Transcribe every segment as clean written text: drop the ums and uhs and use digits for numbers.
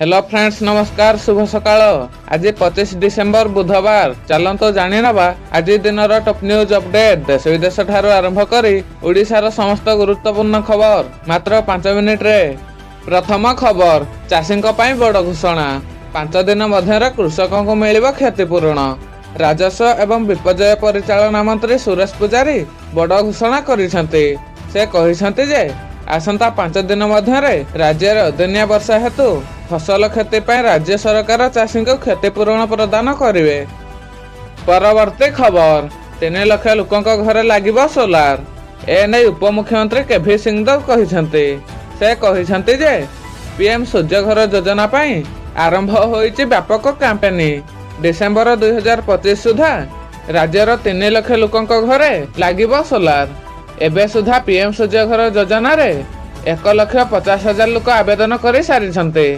Hello friends, ନମସ୍କାର, ଶୁଭ ସକାଳ। ଆଜି 25 ଡିସେମ୍ବର, ବୁଧବାର। ଚାଲନ୍ତୁ ଜାଣିନେବା ଆଜି ଦିନର ଟପ୍ ନ୍ୟୁଜ୍ ଅପଡେଟ୍। ଦେଶ ବିଦେଶ ଠାରୁ ଆରମ୍ଭ କରି ଓଡ଼ିଶାର ସମସ୍ତ ଗୁରୁତ୍ୱପୂର୍ଣ୍ଣ ଖବର ମାତ୍ର 5 ମିନିଟରେ। ପ୍ରଥମ ଖବର, ଚାଷୀଙ୍କ ପାଇଁ ବଡ଼ ଘୋଷଣା। 5 ଦିନ ମଧ୍ୟରେ କୃଷକଙ୍କୁ ମିଳିବ କ୍ଷତିପୂରଣ। ରାଜସ୍ୱ ଏବଂ ବିପର୍ଯ୍ୟୟ ପରିଚାଳନା ମନ୍ତ୍ରୀ ସୁରେଶ ପୂଜାରୀ ବଡ଼ ଘୋଷଣା କରିଛନ୍ତି। ସେ କହିଛନ୍ତି ଯେ ଆସନ୍ତା 5 ଦିନ ମଧ୍ୟରେ ରାଜ୍ୟରେ ଅଦିନିଆ ବର୍ଷା ହେତୁ ଫସଲ କ୍ଷତି ପାଇଁ ରାଜ୍ୟ ସରକାର ଚାଷୀଙ୍କୁ କ୍ଷତିପୂରଣ ପ୍ରଦାନ କରିବେ। ପରବର୍ତ୍ତୀ ଖବର, 3 ଲକ୍ଷ ଲୋକଙ୍କ ଘରେ ଲାଗିବ ସୋଲାର। ଏ ନେଇ ଉପମୁଖ୍ୟମନ୍ତ୍ରୀ କେଭି ସିଂଦେଓ କହିଛନ୍ତି। ସେ କହିଛନ୍ତି ଯେ ପିଏମ୍ ସୂର୍ଯ୍ୟଘର ଯୋଜନା ପାଇଁ ଆରମ୍ଭ ହୋଇଛି ବ୍ୟାପକ କ୍ୟାମ୍ପେନ୍। ଡିସେମ୍ବର 2025 ସୁଦ୍ଧା ରାଜ୍ୟର 3 ଲକ୍ଷ ଲୋକଙ୍କ ଘରେ ଲାଗିବ ସୋଲାର। ଏବେ ସୁଦ୍ଧା ପିଏମ୍ ସୂର୍ଯ୍ୟଘର ଯୋଜନାରେ 1,50,000 ଲୋକ ଆବେଦନ କରି ସାରିଛନ୍ତି।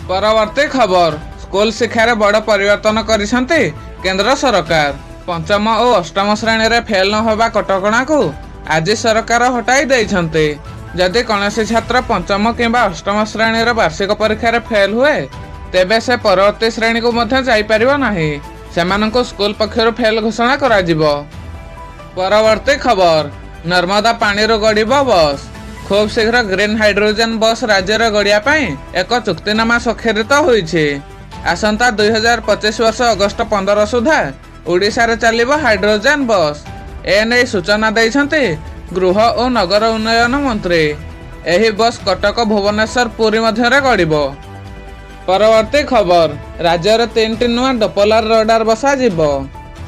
ପରବର୍ତ୍ତୀ ଖବର, ସ୍କୁଲ ଶିକ୍ଷାରେ ବଡ଼ ପରିବର୍ତ୍ତନ କରିଛନ୍ତି କେନ୍ଦ୍ର ସରକାର। ପଞ୍ଚମ ଓ ଅଷ୍ଟମ ଶ୍ରେଣୀରେ ଫେଲ୍ ନ ହେବା କଟକଣାକୁ ଆଜି ସରକାର ହଟାଇ ଦେଇଛନ୍ତି। ଯଦି କୌଣସି ଛାତ୍ର ପଞ୍ଚମ କିମ୍ବା ଅଷ୍ଟମ ଶ୍ରେଣୀର ବାର୍ଷିକ ପରୀକ୍ଷାରେ ଫେଲ୍ ହୁଏ, ତେବେ ସେ ପରବର୍ତ୍ତୀ ଶ୍ରେଣୀକୁ ମଧ୍ୟ ଯାଇପାରିବ ନାହିଁ। ସେମାନଙ୍କୁ ସ୍କୁଲ ପକ୍ଷରୁ ଫେଲ୍ ଘୋଷଣା କରାଯିବ। ପରବର୍ତ୍ତୀ ଖବର, ନର୍ମଦା ପାଣିରୁ ଗଡ଼ିବ ବସ୍। ଖୁବ୍ ଶୀଘ୍ର ଗ୍ରୀନ୍ ହାଇଡ୍ରୋଜେନ୍ ବସ୍ ରାଜ୍ୟରେ ଗଡ଼ିବା ପାଇଁ ଏକ ଚୁକ୍ତିନାମା ସ୍ୱାକ୍ଷରିତ ହୋଇଛି। ଆସନ୍ତା 2025 ବର୍ଷ ଅଗଷ୍ଟ 15 ସୁଦ୍ଧା ଓଡ଼ିଶାରେ ଚାଲିବ ହାଇଡ୍ରୋଜେନ୍ ବସ୍। ଏ ନେଇ ସୂଚନା ଦେଇଛନ୍ତି ଗୃହ ଓ ନଗର ଉନ୍ନୟନ ମନ୍ତ୍ରୀ। ଏହି ବସ୍ କଟକ, ଭୁବନେଶ୍ୱର, ପୁରୀ ମଧ୍ୟରେ ଗଡ଼ିବ। ପରବର୍ତ୍ତୀ ଖବର, ରାଜ୍ୟରେ ତିନିଟି ନୂଆ ଡପଲର ରଡାର ବସାଯିବ।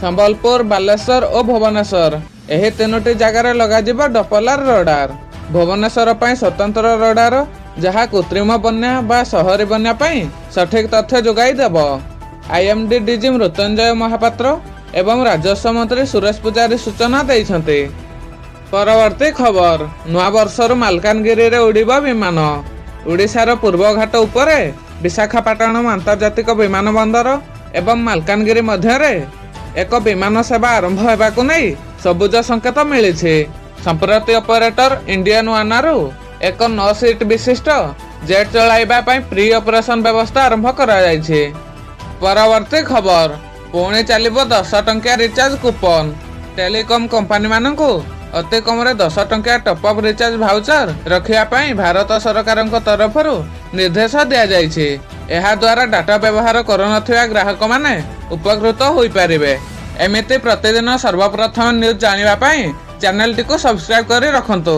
ସମ୍ବଲପୁର, ବାଲେଶ୍ୱର ଓ ଭୁବନେଶ୍ୱର, ଏହି ତିନୋଟି ଜାଗାରେ ଲଗାଯିବ ଡପଲର ରଡାର। ଭୁବନେଶ୍ୱର ପାଇଁ ସ୍ୱତନ୍ତ୍ର ରଡାର, ଯାହା କୃତ୍ରିମ ବନ୍ୟା ବା ସହରୀ ବନ୍ୟା ପାଇଁ ସଠିକ ତଥ୍ୟ ଯୋଗାଇ ଦେବ। ଆଇଏମଡି ଡିଜି ମୃତ୍ୟୁଞ୍ଜୟ ମହାପାତ୍ର ଏବଂ ରାଜସ୍ୱ ମନ୍ତ୍ରୀ ସୁରେଶ ପୂଜାରୀ ସୂଚନା ଦେଇଛନ୍ତି। ପରବର୍ତ୍ତୀ ଖବର, ନୂଆବର୍ଷରୁ ମାଲକାନଗିରିରେ ଉଡ଼ିବ ବିମାନ। ଓଡ଼ିଶାର ପୂର୍ବଘାଟ ଉପରେ ବିଶାଖାପାଟଣମ ଆନ୍ତର୍ଜାତିକ ବିମାନ ବନ୍ଦର ଏବଂ ମାଲକାନଗିରି ମଧ୍ୟରେ ଏକ ବିମାନ ସେବା ଆରମ୍ଭ ହେବାକୁ ନେଇ ସବୁଜ ସଙ୍କେତ ମିଳିଛି। ସମ୍ପ୍ରତି ଅପରେଟର ଇଣ୍ଡିଆନ ୱାନାରୁ ଏକ ନଅ ସିଟ୍ ବିଶିଷ୍ଟ ଜେଟ୍ ଚଳାଇବା ପାଇଁ ପ୍ରି ଅପରେସନ ବ୍ୟବସ୍ଥା ଆରମ୍ଭ କରାଯାଇଛି। ପରବର୍ତ୍ତୀ ଖବର, ପୁଣି ଚାଲିବ 10 ଟଙ୍କିଆ ରିଚାର୍ଜ କୁପନ। ଟେଲିକମ୍ କମ୍ପାନୀମାନଙ୍କୁ ଅତି କମରେ 10 ଟଙ୍କିଆ ଟପ୍ ଅପ୍ ରିଚାର୍ଜ ଭାଉଚର ରଖିବା ପାଇଁ ଭାରତ ସରକାରଙ୍କ ତରଫରୁ ନିର୍ଦ୍ଦେଶ ଦିଆଯାଇଛି। ଏହାଦ୍ୱାରା ଡାଟା ବ୍ୟବହାର କରୁନଥିବା ଗ୍ରାହକମାନେ ଉପକୃତ ହୋଇପାରିବେ। ଏମିତି ପ୍ରତିଦିନ ସର୍ବପ୍ରଥମ ନ୍ୟୁଜ୍ ଜାଣିବା ପାଇଁ ଚ୍ୟାନେଲଟିକୁ ସବସ୍କ୍ରାଇବ୍ କରି ରଖନ୍ତୁ।